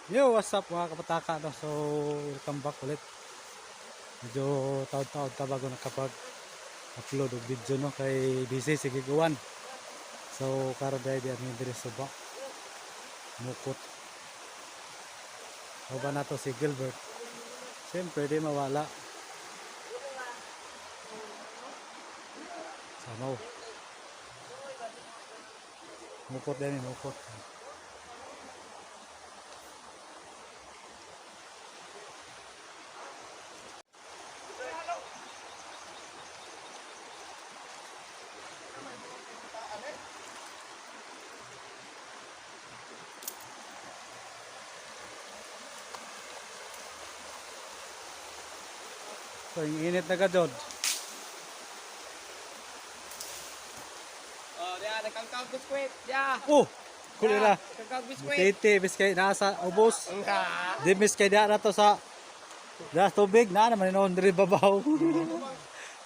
Yo, what's up, mga kapataka, no? So, welcome back ulit. Medyo taod-taod ta bago nakapag-upload og video, no, kay busy sige guwan. So, karon dahil di ami diri sa suba. Mukot. Kauban nato si Gilbert. Siyempre, di mawala. Samaw. Mukot din, eh, mukot. So, yung init na gajod. Oh, diya, nagkangkang biskwit. Diya. Oh! Kulira. Nagkangkang biskwit. Titi, biskay nasa ubos. Di miskay da na to sa da tubig na naman noon diri babaw.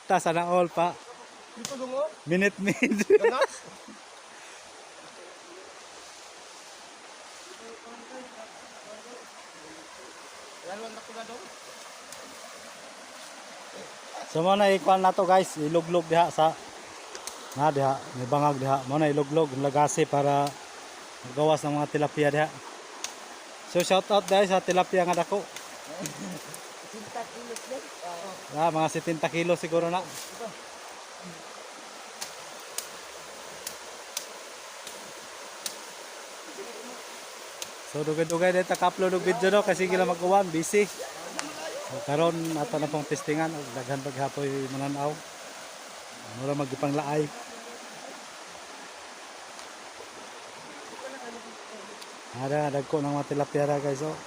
Ta sana all pa. Dito dungo. Minute mid. Ganas. Lalo na ko na dong. So mo na ikuan na to, guys, iluglog diha sa na diha, may bangag diha. Mo na iluglog lagasi para gawas ng mga tilapia diha. So shout out guys sa tilapia nga dako. 70 kilos din. Ah, mga 70 kilo siguro na. So dugay-dugay dito ka-upload og video, no, kasi gila mag-uwan, busy. So karon ato na pong testingan og daghan paghapoy mananaw. Mura magipanglaay. Ada dagko ng mga tilapia ra, guys, oh.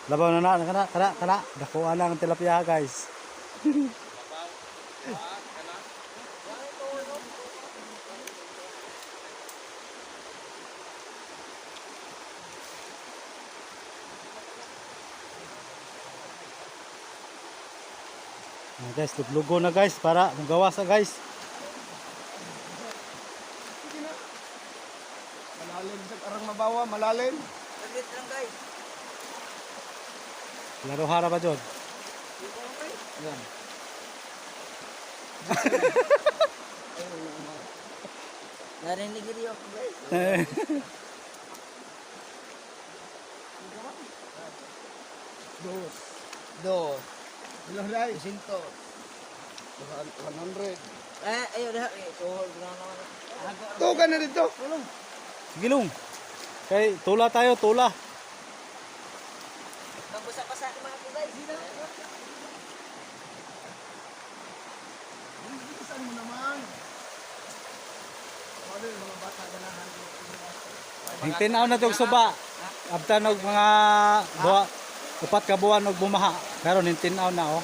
Labaw na na kana kana kana dako lang ang tilapia, guys. Ah, guys, luglugo na, guys, para magawa sa, guys. Malalim sa arang mabawa, malalim. Saglit lang, guys. Laro hara ba jod? Yan. Narinig rin ako, guys. Dos. Dos. Ilang day? Sinto. 100. Eh, ayun na. Eh, tuhol na naman. Tugan na dito. Gilong. Kay tula tayo, tula. Magbasa-basa ka mga ko, guys. Bilisan mo naman. Ano yung mga bata ganahan? Ang tinaw na tog suba. Abtan og mga duha, upat ka buwan og bumaha. Karon yung tinaw na, oh.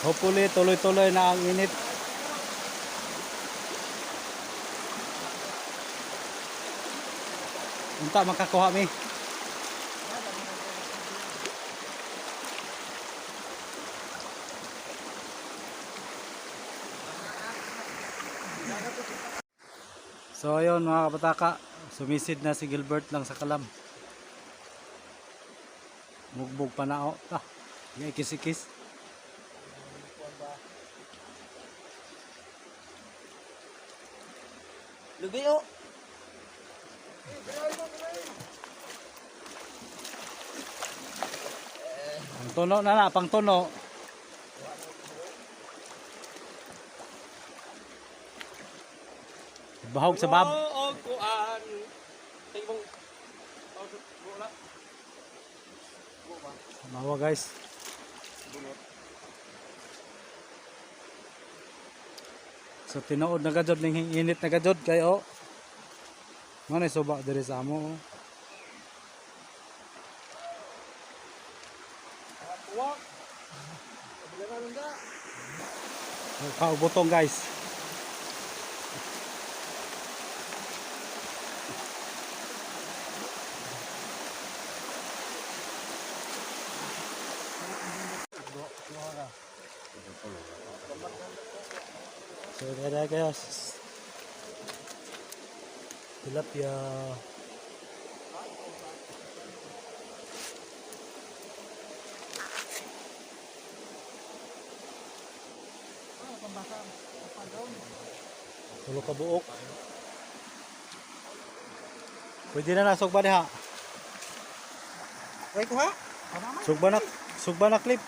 Hopefully tuloy-tuloy na ang init. Unta makakuha mi. So ayun, mga kapataka, sumisid na si Gilbert lang sa kalam. Mugbog pa na, oh. Ah, ikis-ikis. Lubi, oh. Pangtuno na na, pangtuno. Bahog sa bab. Oo, kuan. Tingmong. Oh, wala. Mawa, guys. So tinuod na gajod ning init na gajod kayo. Mo na suba diri sa amo, oh. Kaubotong, guys. So kaya kayo. Tilapia. Tulo ka buok. Pwede na na sugba diha. Way kuha. Sugba na clip.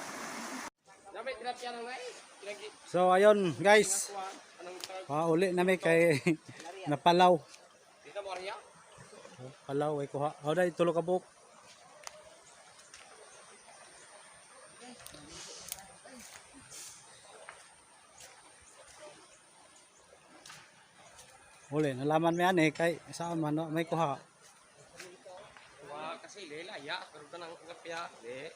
So ayun guys. Uli na mi kay napalaw. Oh, palaw ay kuha. Oh, dai tulo ka buok. Uli, nalaman mi ani kay saan man no, may kuha. Wah, kasi lela ya, pero tanang tilapia. De.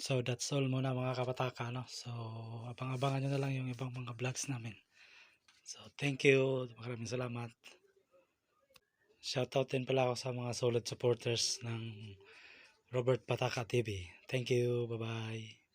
So that's all muna, mga kapataka, no. So abang-abangan nyo na lang yung ibang mga vlogs namin. So thank you, maraming salamat. Shoutout din pala ako sa mga solid supporters ng Robert Pataka TV. Thank you, bye-bye.